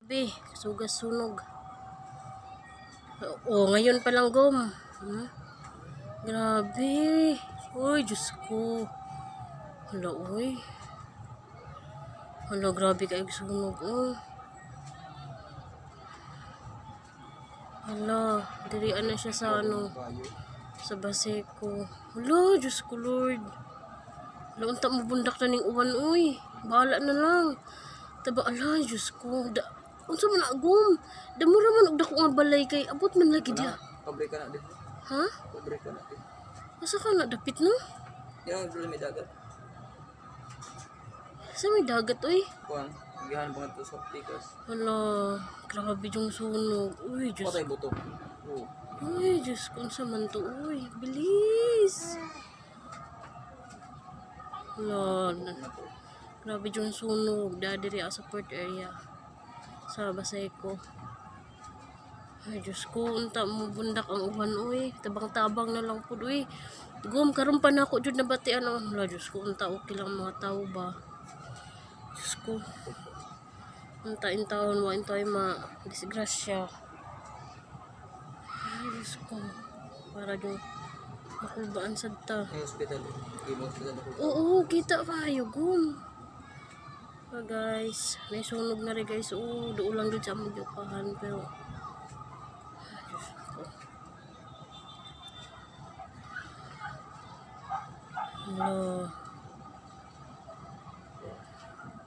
Be, sugas sunog. Oh, ngayon pa lang, gom. Grabe. Uy, Diyos ko. Hala, uy. Hala, grabe kayo sunog, oh. Hala, dirian na siya sa ano, sa Baseco. Hala, Diyos ko, Lord. Hala, unta mo bundak na ning uwan, uy. Bahala na lang. Taba, ala, Diyos ko. Da, unsa man agom. Damura man og dako nga balay kay abot man lagi diha. Pabrika na din. Ha? Pabrika na din. Asa ka na dapit no? Yan ang may dagat. Sa may dagat, uy. Kuan, gihan pa nga to sa tikas. Hala, grabe yung sunog. Uy, Diyos. Patay buto. Oo. Uy, Diyos ko, unsa man to, uy. Bilis. Hala, Na to. grabe yung sunog. Dadiri sa port area. Sa Baseco. Ay, Diyos ko, unta mo bundak ang uwan, uy. Tabang-tabang na lang po, uy. Gum, karon pa na ako, jud nabatian ang, hala, Diyos ko, unta okay lang mga tao ba. Diyos ko. Unta in taon, wa in tayo ma disgrasya. Ay, Diyos ko. Para yung makulbaan sad ta. May hospital. Hindi mo hospital ako. Oo, kita kayo, gum. Ah, guys, may sunog na rin, guys. Oo, doon lang doon sa among giupahan, pero ay, Diyos ko. Hala.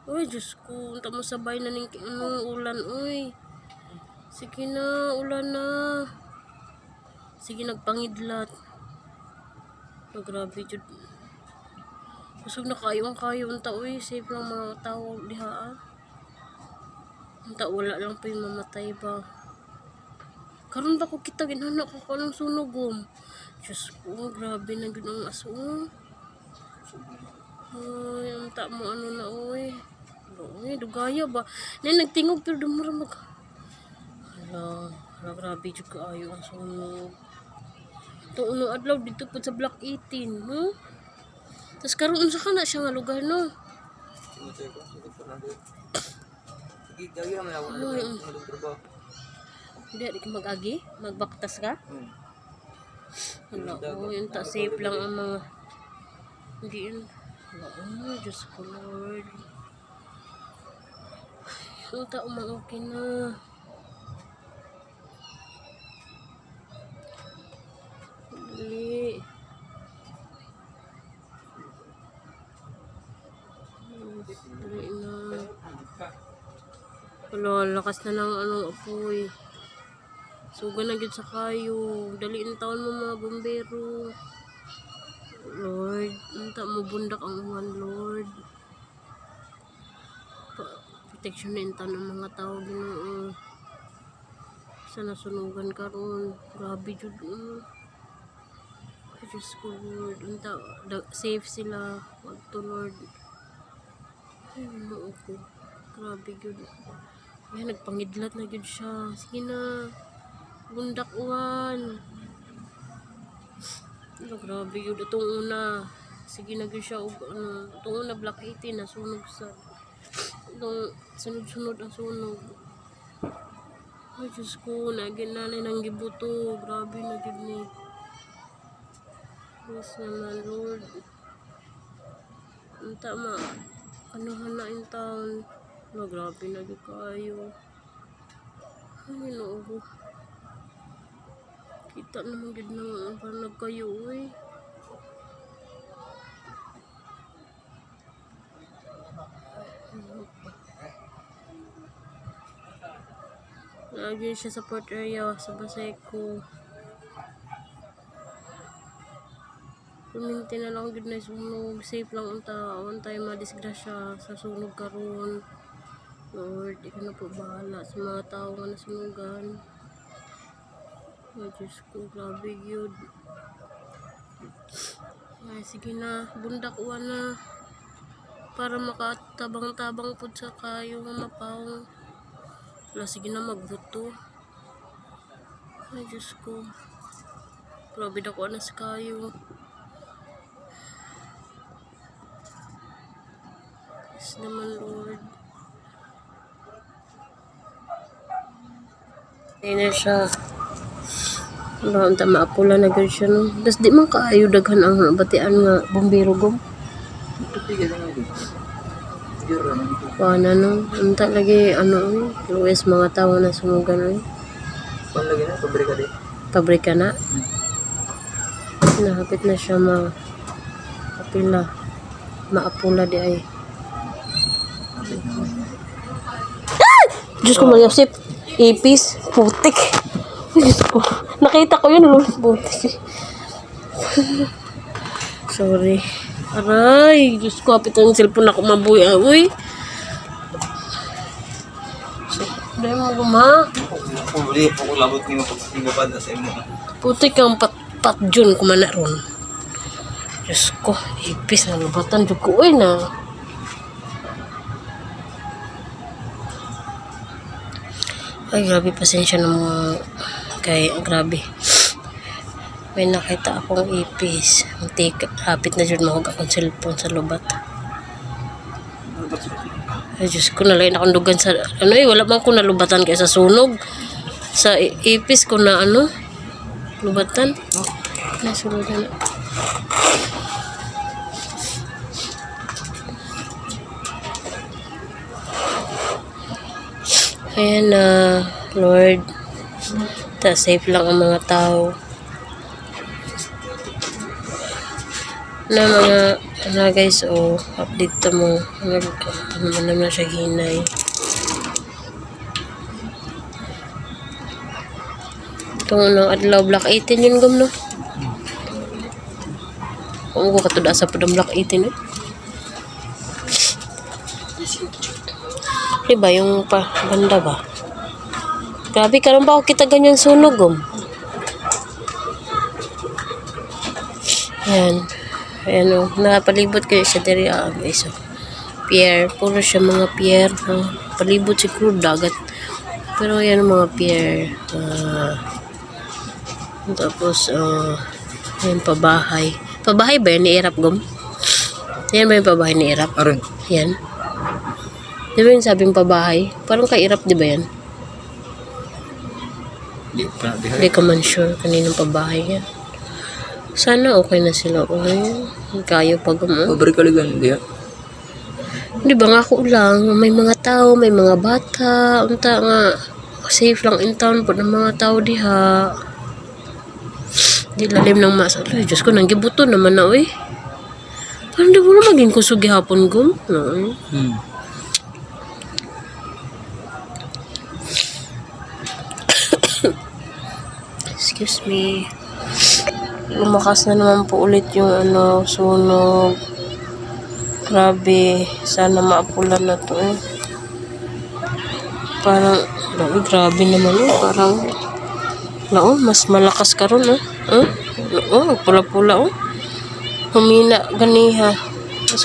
Uy, Diyos ko. Unta mo sabay na ning ano, ulan, uy. Sige na, ulan na. Sige, nagpangidlat. Oh, grabe, jud. Kusog na kayo ang kayo unta uy, safe lang mga tao diha ah. Unta wala lang pa yung mamatay ba. Karon ba ko kita ginana ko kanang sunog um. Diyos ko, grabe na gud ang aso. Oh. Ay, unta mo ano na uy. Hala, uy, dugaya ba? Nay nagtingog pero dumura mag. Hala, hala grabe jud kaayo ang sunog. Itong unong adlaw dito po sa Block 18, no? Tapos karon unsa ka na siya nga lugar, no? Sige ko. Sige pa na din. Sige, gagi naman ako na Ay, ng trabaho. Hindi, di ka mag-agi? Magbaktas ka? Hala, oh, yun ta, safe lang ang mga. Hindi yun. Hala, oh, Diyos ko, Lord. Ay, ang tao okay na. Dali. Dali na. Wala, lakas na ng anong apoy. Suga na gyud sa kayo. Dali in taon mo mga bumbero. Lord, unta mo bundak ang uwan, Lord. Pa protection na in taon ng mga tao, Ginoo. Sa nasunugan karon. Grabe jud. Oh. Ay, Diyos ko, Lord. Unta, safe sila. Wag to, Lord. Ay, Ginoo ko. Grabe jud. Ay, nagpangidlat na jud siya. Sige na. Bundak uwan. Ano, grabe yun. Itong una. Sige na gyud siya og ano. Itong una Block 18 nasunog sa. Itong sunod-sunod ang sunog. Ay, Diyos ko. Nagin nanay ng gibuto. Grabe na gyud ni. Diyos naman, Lord. Unta ma. Ano na in town. No, grabe na gyud kaayo. Ay, Ginoo ko. Kita naman gyud nang parang nagkayo, uy. Lagi siya sa port area sa Baseco. Puminti na lang gyud na sunog. Safe lang ang tao. Tayo madisgrasya sa sunog karon. Lord, ikaw na po bahala sa mga tao nga nasunugan. Ay, Diyos ko, grabe yun. Ay, sige na. Bundak uwan na. Para makatabang-tabang po sa kayo nga mapaw. Wala, sige na, magbuto. Ay, Diyos ko. Grabe na ko na sa kayo. Yes naman, Lord. Ayun na siya. Wala, unta maapula na gyud siya, no. Das di man kaayo daghan ang batian nga bumbero gom. Wala no. Unta lagi ano eh, luwes mga tao na sumugan eh. Kung lagi na, pabrika din. Pabrika na. Nahapit na siya ma apila. Maapula di ay. Diyos ko, Maria Josep. Ipis. Putik. Ay, Diyos ko. Nakita ko yun, lol. Putik. Sorry. Aray. Diyos ko, hapit ang cellphone ako mabuhay. Ah, uy. Dahil mo guma. Kung bali, kung labot ni mo pag sa imo. Putik ang pat pat jun kumana ron. Diyos ko, ipis na lubatan. Diyos ko, uy na. Ay, grabe, pasensya na mga kay, ang grabe. May nakita akong ipis. Ang tika, hapit na dyan mahog akong cellphone sa lubat. Ay, Diyos ko, nalain akong dugan sa, ano eh, wala man ko nalubatan kaya sa sunog. Sa ipis ko na ano, lubatan. Nasulod na. Ayan na, Lord. Ta safe lang ang mga tao. Na mga, ano guys, oh, update to mo. Ano, ano na siya hinay. Itong unang adlaw, Black 18 yun gum, no? Kung ko katod asa po ng Black 18, eh. Diba, yung pa, banda ba? Grabe, karon pa ako kita ganyan sunog, um. Ayan. Ayan, oh. Nakapalibot kayo siya diri, ah, guys, oh. Pier. Puro siya mga pier. Oh. Palibot siguro dagat. Pero ayan ang mga pier. Ah, tapos, ayan, pabahay. Pabahay ba yan ni Erap, Gom? Yan ba yung pabahay ni Erap? Aron. Yan. Di ba yung sabing pabahay? Parang kay Erap, di ba yan? Di pa na Hindi ko man sure kaninong pabahay yan. Sana okay na sila. Okay. Kayo pag mo. Pabrika ligan diha. Di ba nga ako lang, may mga tao, may mga bata. Unta nga, safe lang in town po ng mga tao diha. Di lalim ng mas. Ay, Diyos ko, nanggibuto naman na, uy. Parang di mo na maging kusog gihapon, gum. No, eh. Excuse me. Lumakas na naman po ulit yung ano, sunog. Grabe. Sana maapulan na to eh. Parang, grabe, grabe naman oh. Parang, nao, mas malakas karon oh. Oh, oh, pula-pula oh. Humina ganiha. Mas